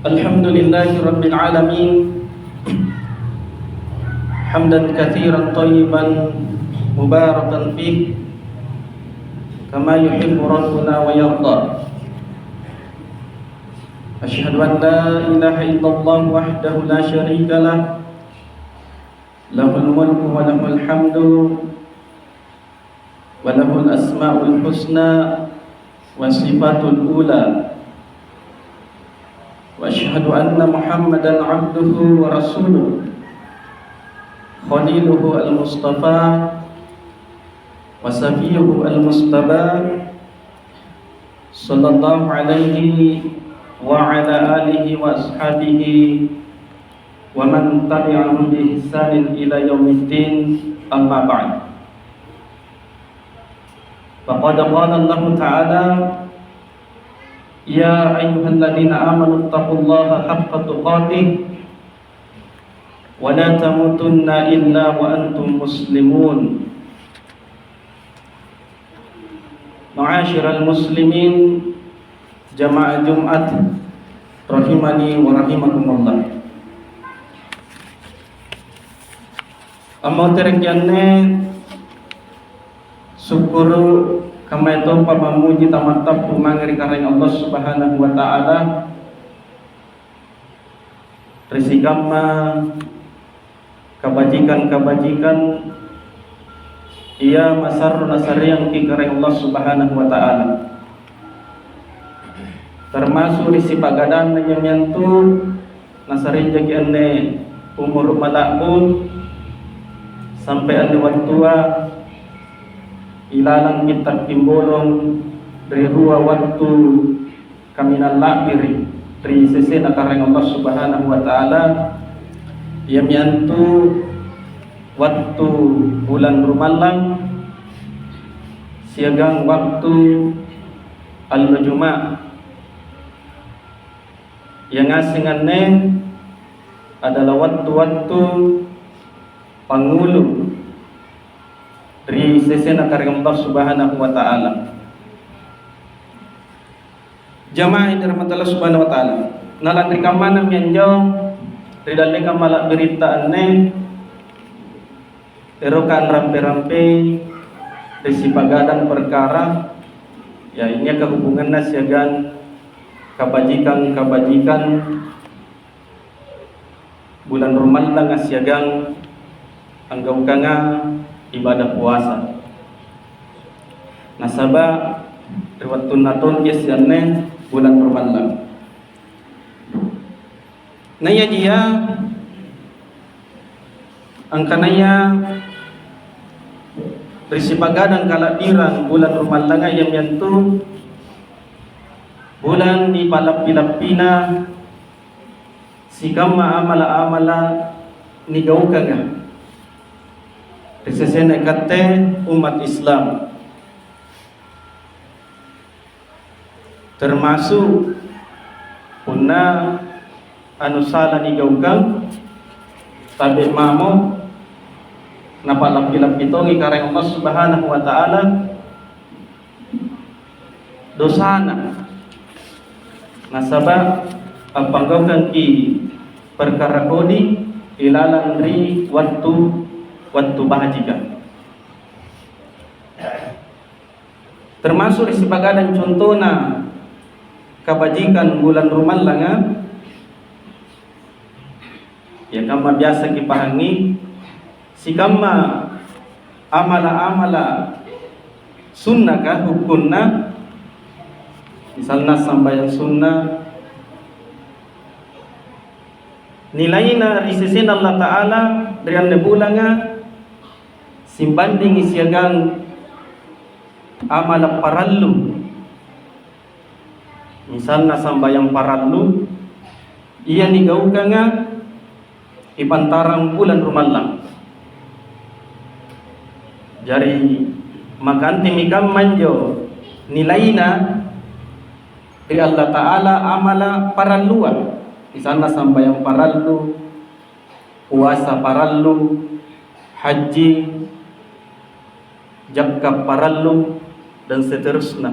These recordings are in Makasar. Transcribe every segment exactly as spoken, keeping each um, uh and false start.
الحمد لله رب العالمين، حمدا كثيرا طيبا مباركا فيه كما يحب ربنا ويرضى. أشهد أن لا إله إلا الله وحده لا شريك له، له الملك وله الحمد وله الأسماء الحسنى والصفات الأولى. وأشهد أن محمدا عبده ورسوله، خليله المصطفى وصفيه المجتبى، صلى الله عليه وعلى آله وأصحابه ومن تبعهم بإحسان إلى يوم الدين، أما بعد. فقد قال الله تعالى: يا أيها الذين آمنوا اتقوا الله حق تقاته ولا تموتن إلا وأنتم مسلمون. Ma'asyiral muslimin, jamaah Jumat rahimani wa rahimakumullah. Ammoterekki anne, sukkuru' kammayatompa mammuji tamattappu mange ri Karaeng Allah Subhanahu wa Ta'ala ri sikamma kabajikang-kabajikang iya masarro nasariangki Karaeng Allah Subhanahu wa Ta'ala. Termasu' ri sipakadanna nyamyantu nasarianjaki anne umuru' mala'bu sampai anne wattua ilalangki takkimbolong ri rua wattu kaminang la'biri' ri sesena Karaeng Allah Subhanahu wa Ta'ala, iami antu wattu bulang rumallang siagang wattu allo Juma'. Iya ngaseng anne adalah wattu-wattu pangngulu ri sesena Karaeng Allah Subhanahu wa Ta'ala. Jama'ah yang dirahmati Allah Subhanahu wa Ta'ala. Na lanri kammanami anjo, ri dallekang mala'biritta anne, eroka anrampe-rampei ri sipagadang perkara, ya, niaka hubunganna siagang kabajikang-kabajikang bulang rumallanga siagang anggaukanga ibadah puasa. Nasaba' ri wattunna tonji sianne bulang rumallang. Naiaji ia angkanaya ri sipagadang kala'birang bulang rumallanga iami antu bulang nipalappi-lappina sikamma amala-amala nigaukanga ri sesena ikatte ummat Islam, termasu' punna anu sala nigaukang, tabe' mamo napalappi-lappi tongi Karaeng Allah Subhanahu wa Ta'ala dosana. Nasaba' appanggaukangki perkara kodi ilalang ri wattu, wattu bajika. Termasu' ri sipagadang contona kabajikang bulang rumallanga, ya kamma biasa kipahangi, sikamma amala-amala sunnaka hukkunna, misalna sambayang sunna, nilaina ri sesena Allata'ala ri anne bulanga simbandingi siagang amala parallu. Misalna sambayang parallu, iya nigaukanga ipantarang bulang rumallang. Jari, maka antemi kamma anjo nilaina ri Allata'ala amala parallua. Misalna sambayang parallu, puasa parallu, hajji, jakka parallu, dan seterusna.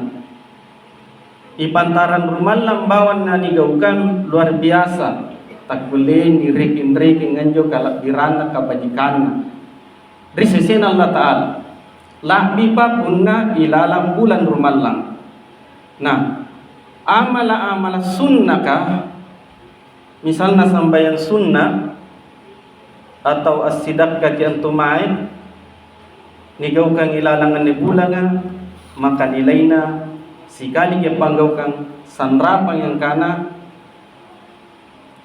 Ipantarang rumallang bawang nanigaukang luar biasa, takkullei nireking-reking anjo kala'biranna kabajikanna ri sesena Allata'ala, la'bipa punna ilalang bulang rumallang. Nah, amala-amala sunnaka, misalna sambayang sunna, atau assidakkaki antu mae nigaukang ilalang anne bulanga, maka nilaina sikaliki panggaukang sanrapang angkana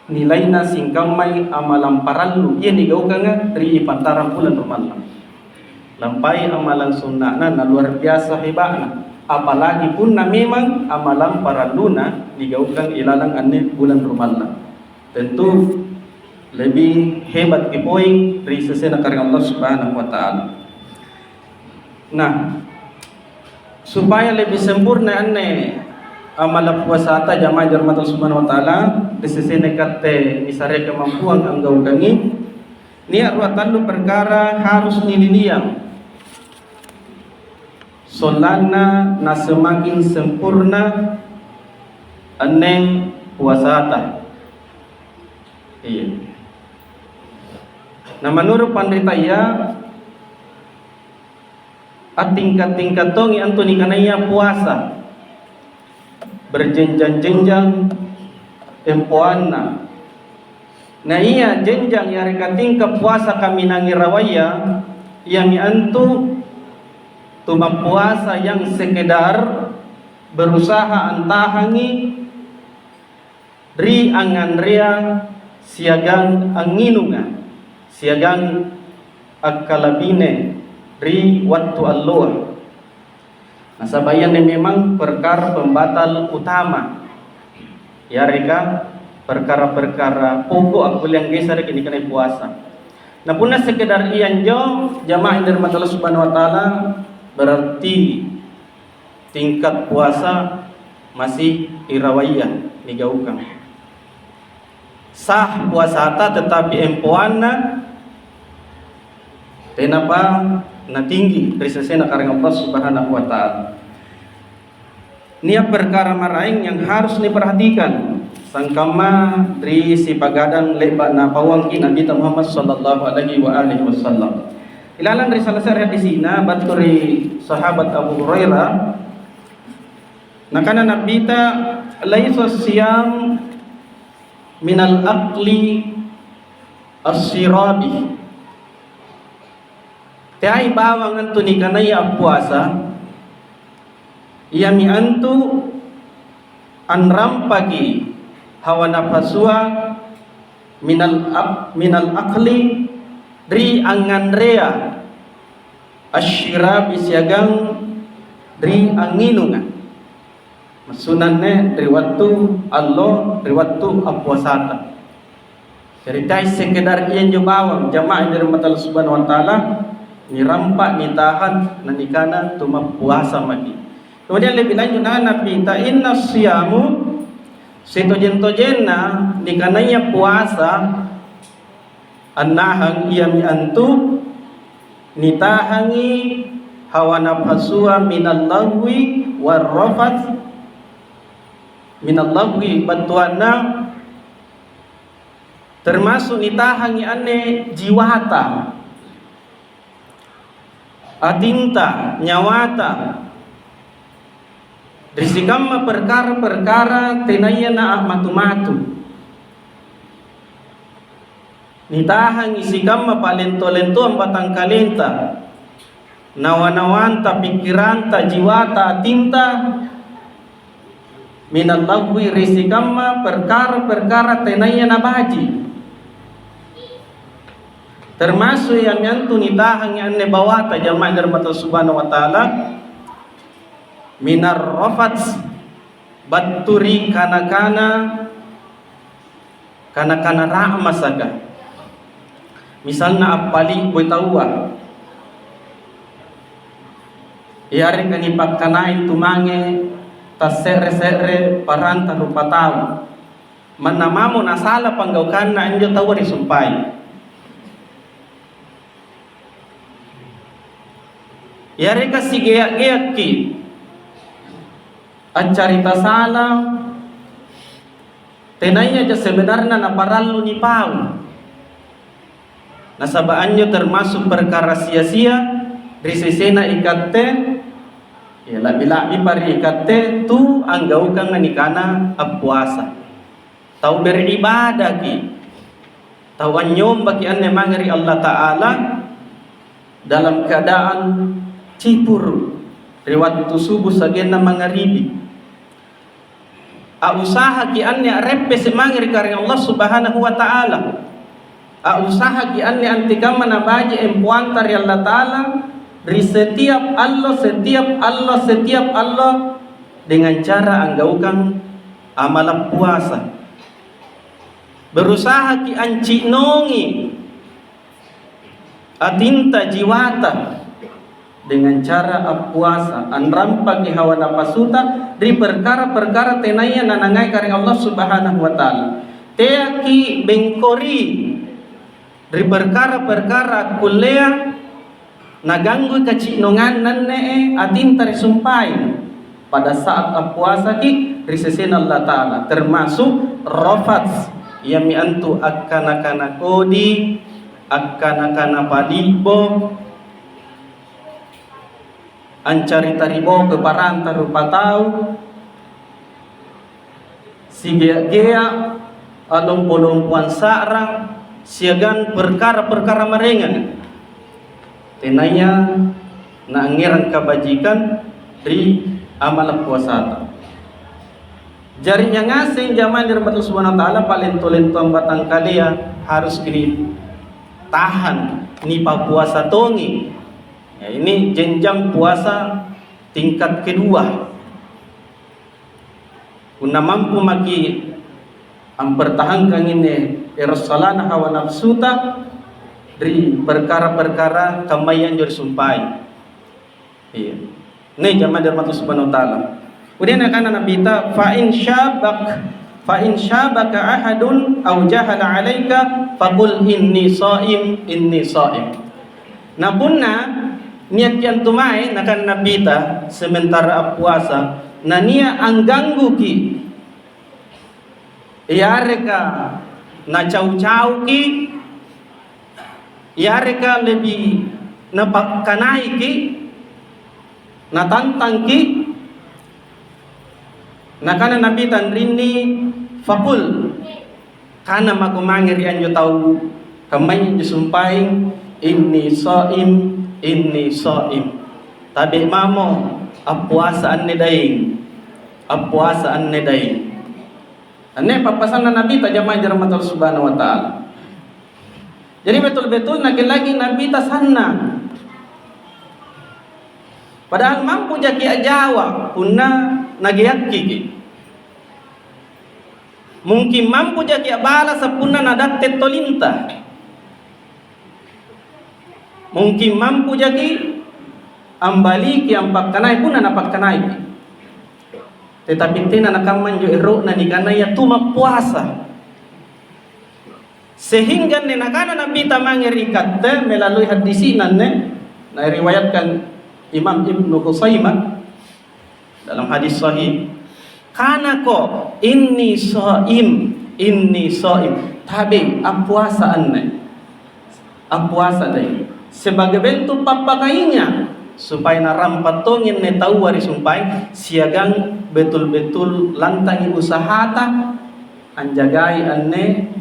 nilaina singkammai amalang parallu ia nigaukanga ri ipantarang bulang rumallang. Lampai amalang sunna'na na luar biasa heba'na, apalagi punna memang amalang paralluna nigaukang ilalang anne bulang rumallang. Tentu lebih hebat kipoeng ri sesena karaeng Allah Subhanahu wa Ta'ala. Nah, supaya lebih sempurna anne amala puasata, jamaah dirahmati Allah Subhanahu wa Ta'ala, ri sesena katte nisarea kamampuang anggaukangi, nia' rua tallu perkara harus nililiang. Sollanna nasemakin sempurna anne puasata. Iya. Na menurut panritaya, attingka-tingka tongi antu nikanaya puasa, berjenjang-jenjang empoanna. Na ia jenjang yareka tingkat puasa kaminang irawaya, iami antu tumappuasa yang sekedar berusaha antahangi ri angnganrea siagang angnginunga, siagang akkalabine ri wattu alloa. Nasaba' ianne memang perkara pembatal utama, yareka perkara-perkara poko' akkulle anggesereki nikanai puasa. Na punna sekedar ianjo, jamaah yang dirahmati Allah Subhanahu wa Ta'ala, berarti tingkat puasa masih irawaya nigaukang. Sah puasata, tetapi empoanna tenapa natinggi ri sesena karaeng Allah Subhanahu wa Ta'ala. Nia' perkara maraeng yang harus niperhatikan, sangkamma ri sipagadang le'ba' napauangki Nabita Muhammad sallallahu alaihi wa alihi wasallam. Ilalang ri salah se're hadisina battu ri sahabat Abu Hurairah, nakana Nabita, "Laisa siyam minal akli as-sirabi." Teai bawang antu nikanaya appuasa, iami antu anrampaki hawa napasua minal ak-, minal akli ri angnganrea, asyirabi siagang ri angnginunga. Massunanne ri wattu allo, ri wattu appuasata. Jari teai sekedar ianjo bawang, jamaah yang dirahmati Allah Subhanahu wa Ta'ala, nirampa, nitahan, nanikana tumappuasa maki. Kemudian lebih lanjut, nakana Nabi, "Ta inna siyamu, sitojeng-tojenna nikanaya puasa, annahang iami antu nitahangi hawa napasua minal lagwi warrafats." Minal lagwi battuanna termasuk nitahangi anne jiwata, atinta, nyawata ri sikamma perkara-perkara tenaya naamatu-matu. Nitahangi sikamma palentua-lentuang batangkalenta, nawa-nawanta, pikkiranta, jiwata, atinta, minal lagwi ri sikamma perkara-perkara tenaya nabaji. Termasuk iami antu nitahangi anne bawata, jamaah dirahmati Allah Subhanahu wa Ta'ala, minar rafats, battu ri kana-kana, kana-kana ra'masaka. Misalna appali'boi taua, yareka nipakkanai tumange tasse're-se're paranta rupa tau. Manna mamo nasala panggaukanna anjo taua risumpai. Yareka sigea-geakki. accarita sala, tenayaja sebenarna naparallu nipau. Nasaba' anjo termasuk perkara sia-sia ri sesena ikatte, ya, la'bi-la'bipa ri ikatte tu anggaukanga nikana appuasa. Tau beribadaki, tau anynyombaki anne mange ri Allata'ala dalam keadaan cipuru' ri wattu subuh sa'genna mangaribi. Ausahaki anne a'reppese' mange ri karaeng Allah Subhanahu wa Ta'ala. Ausahaki anne antekamma nabaji' empoanta ri Allata'ala ri setiap allo, setiap allo, setiap allo, dengan cara anggaukang amala' puasa. Berusahaki anci'nongi atinta jiwata dengan cara appuasa, anrampaki hawa napasuta ri perkara-perkara tenaya nanangai karaeng Allah Subhanahu wa Ta'ala. Teaki bengkori ri perkara-perkara akkullea naganggui kaci'nonganna anne'e atinta ri sumpaeng pada saat appuasaki ri sesena Allata'ala, termasuk rafats, iami antu akkana-kana kodi, akkana-kana pali'bo, ancarita riboko paranta rupatau, sigea'-gea', a'lompo-lompoang sa'ra, siagang perkara-perkara maraenganga. Tenaya naangngerang kabajikan ri amala' puasata. Jari nia' ngaseng jamang ri Allahu Subhanahu wa Ta'ala, palento-lentoang batangkalea harus nitahan, nipappuasa tongi. Ya, ini jenjang puasa tingkat kedua. Punna mampu maki' ampertahankang anne ero' salana hawa nafsuta ri perkara-perkara kammaya anjo ri sumpaeng. Iya. Anne jamang ri Allahu Subhanahu wa Ta'ala. Kemudian nakana Nabita, "Fa in syabak, fa in syabaka ahadun au jahala alaika, faqul inni shaim, inni shaim." Na punna nia'ki antu mae, nakana Nabita, sementara appuasa, na nia' anggangguki, yareka nacau-cauki, yareka lebi napakkanaiki, natantangki, nakana Nabita anrinni, "Faqul," kana mako mange ri anjo tau kammaya anjo sumpaeng, "Inni shaim, inni shaim." Tabe' mamo, appuasa anne daeng, appuasa anne daeng. Anne pappasanna Nabita jamang ri Allahu Subhanahu wa Ta'ala. Jadi betul-betul laki-laki Nabita sannang. Padahal mampu jaki' a'jawa punna nageakkiki. Mungkin mampu jaki' a'bala' sapunna nadatte tolinta. Mungkin mampu jaki' ambaliki ampakkanai punna napakkanaiki. Tetapi tena nakamma anjo ero'na nikanaya tu mappuasa. Sehingga anne nakana Nabita mange ri katte melalui hadisi'na anne, nariwayatkan Imam Ibnu Khuzaimah dalam hadis sahih, kanako, "Inni shaim, inni shaim." Tabe', appuasa anne. Appuasa dai. Sebagai bentuk pappakainga, supaya narampa tongi anne taua ri sumpaeng, siagang betul-betul lantangi usahata anjagai anne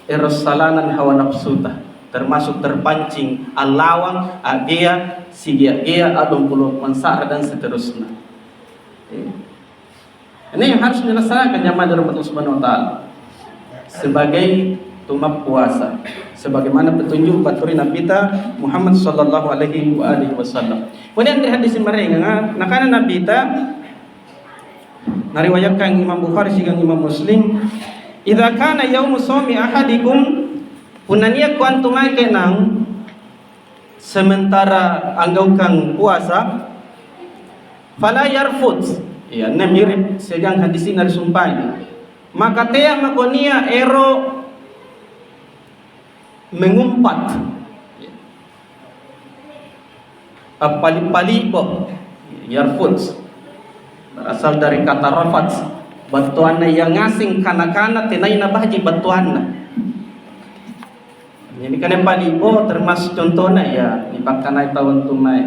ero' salana hawa nafsuta, termasuk terpancing allawang, a'gea', sigea'-gea', a'lompo-lompoang sa'ra, dan seterusna. Eh. Ini yang harus dilaksanakan jamang ri Allahu Subhanahu wa Ta'ala sebagai tu mappuasa, sebagaimana petunjuk battu ri Nabita Muhammad sallallahu alaihi wa alihi wasallam. Kemudian ri hadis maraenganga, nakana Nabita, nariwayatkan Imam Bukhari siagang Imam Muslim, "Idza kana yaumu shaumi ahadikum," punna nia'ko antu mae ke'nang sementara anggaukang puasa, "fala yarfut." Iya, anne mirip siagang hadisina ri sumpaeng. Maka tea' mako nia' ero' mengumpat. Appali'-pali'bo, yarfut. Asal dari kata rafat, battuanna ia ngaseng kana-kana tenaya nabaji battuanna. Jadi, kan yang paling bo termasuk contohnya ya, dipakkanai tau antu mae.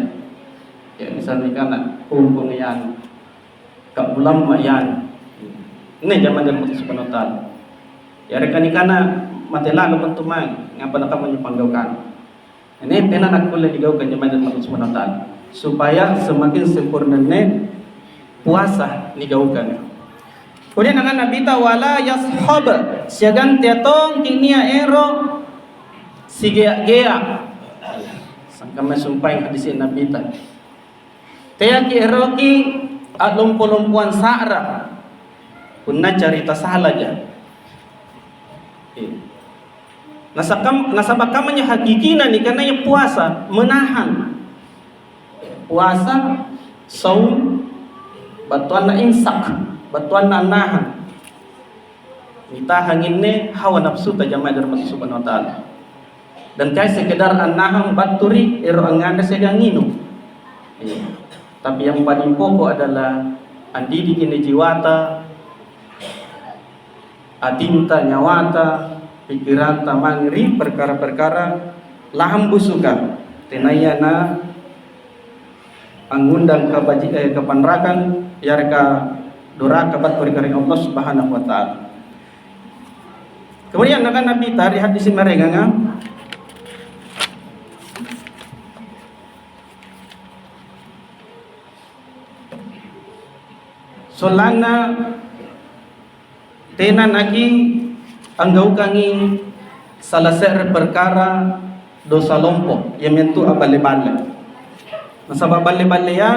Ya, misalnya kana, "Kungkung yan, kabulamma yan." Ini zaman dari Allah Subhanahu wa Ta'ala. Ya, rekan nikana mate lalo antu mae, ngapa nakamma panggaukan. Ini tena nakkulle nigaukang jama'ah dari Allah Subhanahu wa Ta'ala, supaya semakin sempurnanne puasa nigaukang. Kemudian dengan Nabi ta, "Wala yashab," siagang tea tongki nia ero sigea-gea. Sangkamma sumpaeng hadis Nabi ta. Teaki eroki a'lompo-lompoang sa'ra punna carita salaja. Eh. Nasakam-, nasaba kammanya hakikina nikanaya puasa, menahan. Puasa, saum, battuanna imsak, battuanna annahan. Nitahanginne hawa nafsuta jama'ah dari Allah Subhanahu wa Ta'ala. Dan teai sekedar annahang battu ri ero angnganre siagang nginung. Iya. Tapi yang paling pokok adalah andidiki ni jiwata, atinta, nyawata, pikkiranta mange ri perkara-perkara lahambusuka. Tenaya na angngundang kabaji-, eh, kapanrakang yareka doraka battu ri Karaeng Allah Subhanahu wa Ta'ala. Kemudian nakana Nabi ta ri hadis maraenganga, sollanna tena naki anggaukangi sala se're perkara dosa lompo, iamintu abballe-balle. Nasaba balle-ballea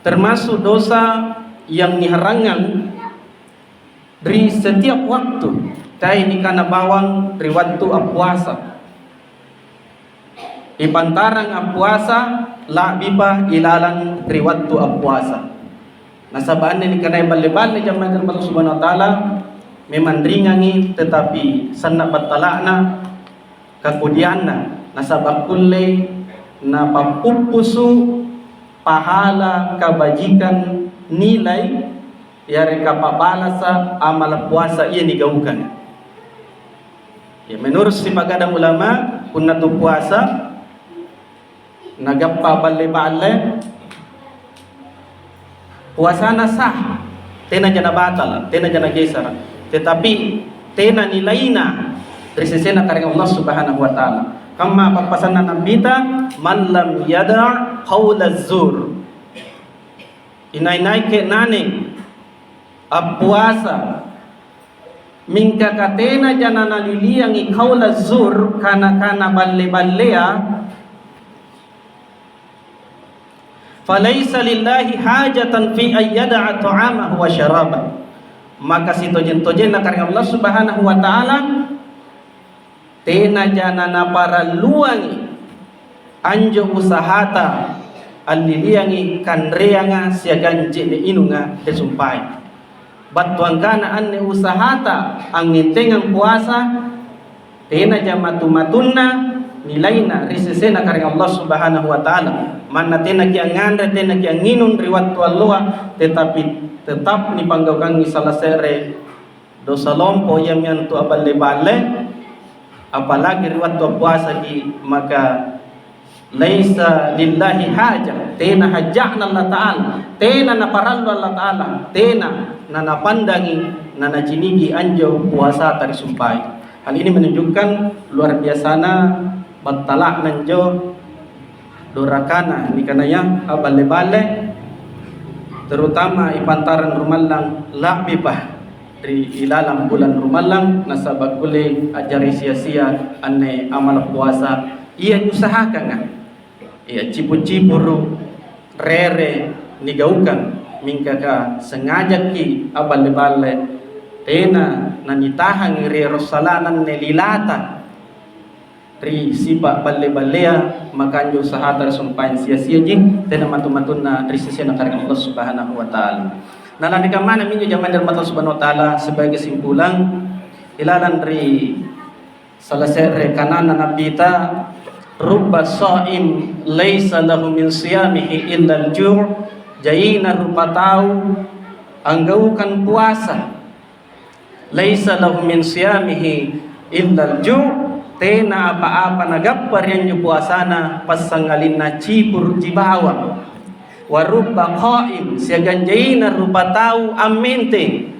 termasuk dosa yang niharangngang ri setiap waktu, teai nikana bawang ri wattu appuasa. Ipantarang appuasa, la'bipa ilalang ri wattu appuasa. Nasaba anne nikanai balle-balle jama'ah Allah Subhanahu wa Ta'ala, memang ringangi, tetapi sanna' battala'na, kapudianna, nasaba kullei napappuppusu pahala kabajikan nilai yareka pa'balasa amala puasa ia nigaukang. Ya, menurut sipagadang ulama, punna tu puasa, nagappa balle-balle, puasana sah, tenaja nabatala, tenaja nagesara. Tetapi tena nilaina ri sesena Karaeng Allah Subhanahu wa Ta'ala. Kamma pappasanna Nabita, "Man lam yada' qaulaz zur." Inai-nai ke'nane appuasa, mingka katenaja nanaliliangi qaulaz zur, kana-kana balle-ballea, "Falaisa lillahi hajatan fi ayyada'a ta'amahu wa syarabah." Maka sitojeng-tojenna Karaeng Allah Subhanahu wa Ta'ala tenaja nanaparalluangi anjo usahata alliliangi kanreanga siagang je'ne' inunga ri sumpai. Battu angkana anne usahata angngintengang puasa, tenaja matu-matunna nilaina ri sesena Karaeng Allah Subhanahu wa Ta'ala. Manna tenaki angnganre, tenaki angnginung ri wattu alloa, tetapi tetap nipanggaukangi sala se're dosa lompo, iami antu aballe-balle, apalagi ri wattu appuasaki, maka laisa lillahi hajah, tena haja'na Allah Ta'ala, tena naparallu Allah Ta'ala, tena nanapandangi, nanaciniki anjo puasata ri sumpai. Hal ini menunjukkan luar biasana battala'na anjo dorakana nikanaya aballe-balle, terutama ipantarang rumallang la'bipa ri ilalang bulang rumallang, nasaba kulle a'jari sia-sia anne amala puasa ia niusahakanga. Iya, cipu-cipuru, rere, nigaukang, mingka ka sengajaki aballe-balle, tena nanitahangi ri ero' salana anne lilata ri sipa' balle-ballea, maka anjo usahata ri sumpaeng sia-siaji, tena matu-matunna ri sesena Karaeng Allah Subhanahu wa Ta'ala. Na lanri kammana minjo jama'ah rahmatullah Subhanahu wa Ta'ala, sebagai kesimpulan, ilalang ri sala se're kananna Nabbita, "Rubba sha'im laisa lahu min shiyamihi illal ju', Jaina rupatau anggaukang puasa. Laisa lahu min siyamihi illal ju', tena apa-apa nagappa ri anjo puasana passangalinna cipuru' ji bawang. Wa rubba qa'im, siagang jaina rupatau ammenteng.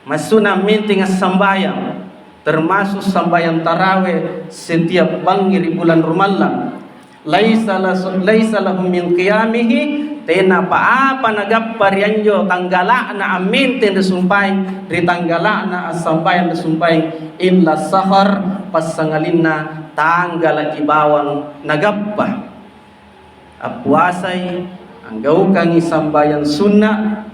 Massuna ammenteng assambayang, termasuk sambayang tarawe setiap bangngi ri bulan Rumallang. Laisa las-, laisa lahum min qiyamihi, tena apa-apa nagappa ri anjo tanggala'na ammenteng ri sumpaeng, ri tanggala'na assambayang ri sumpaeng, illa sahar, passangalinna tanggala' ji bawang nagappa. Appuasai, anggaukangi sambayang sunna,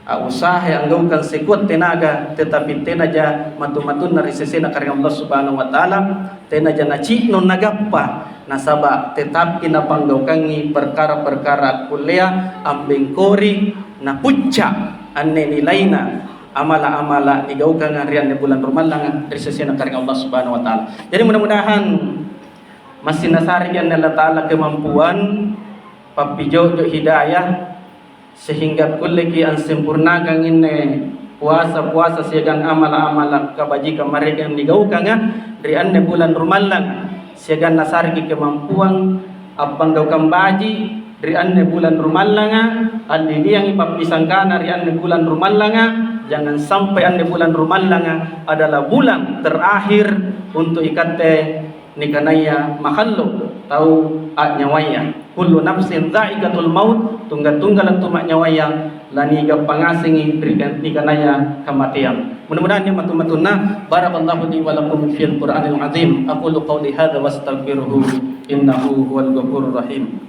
a, usahai anggaukang sekuat tenaga, tetapi tenaja matu-matunna ri sesena karaeng Allah Subhanahu wa Ta'ala, tenaja naci'no nagappa, nasaba' tetappi napanggaukangi perkara-perkara akkullea ambengkori napucca' anne nilaina amala-amala nigaukanga ri anne bulan Rumallanga ri sesena karaeng Allah Subhanahu wa Ta'ala. Jadi, mudah-mudahan massing nasareki anne Allata'ala kemampuan, pappijo'jo' hidayah, sehingga kulleki ansempurnakang inne puasa-puasa siagang amala-amala kabajikang maraenga nigaukanga ri anne bulan Rumallanga, siagang nasareki kemampuang appanggaukang baji' ri anne bulan Rumallanga, alliliangi pappisangkana ri anne bulan Rumallanga, jangan sampai anne bulan Rumallanga adalah bulan terakhir untuk ikatte nikanaya makhallo' tau a'nyawaya. Kullu nafsin dha'iqatul maut, tungga-tunggala' tu ma'nyawaya lanigappang ngasengi ri nikanaya kamateang. Mudah-mudahan nia' matu-matunna. Barakallahu li wa lakum fil Qur'anil azim. Aqulu qauli hadza wastaghfiruhu innahu huwal ghafurur rahim.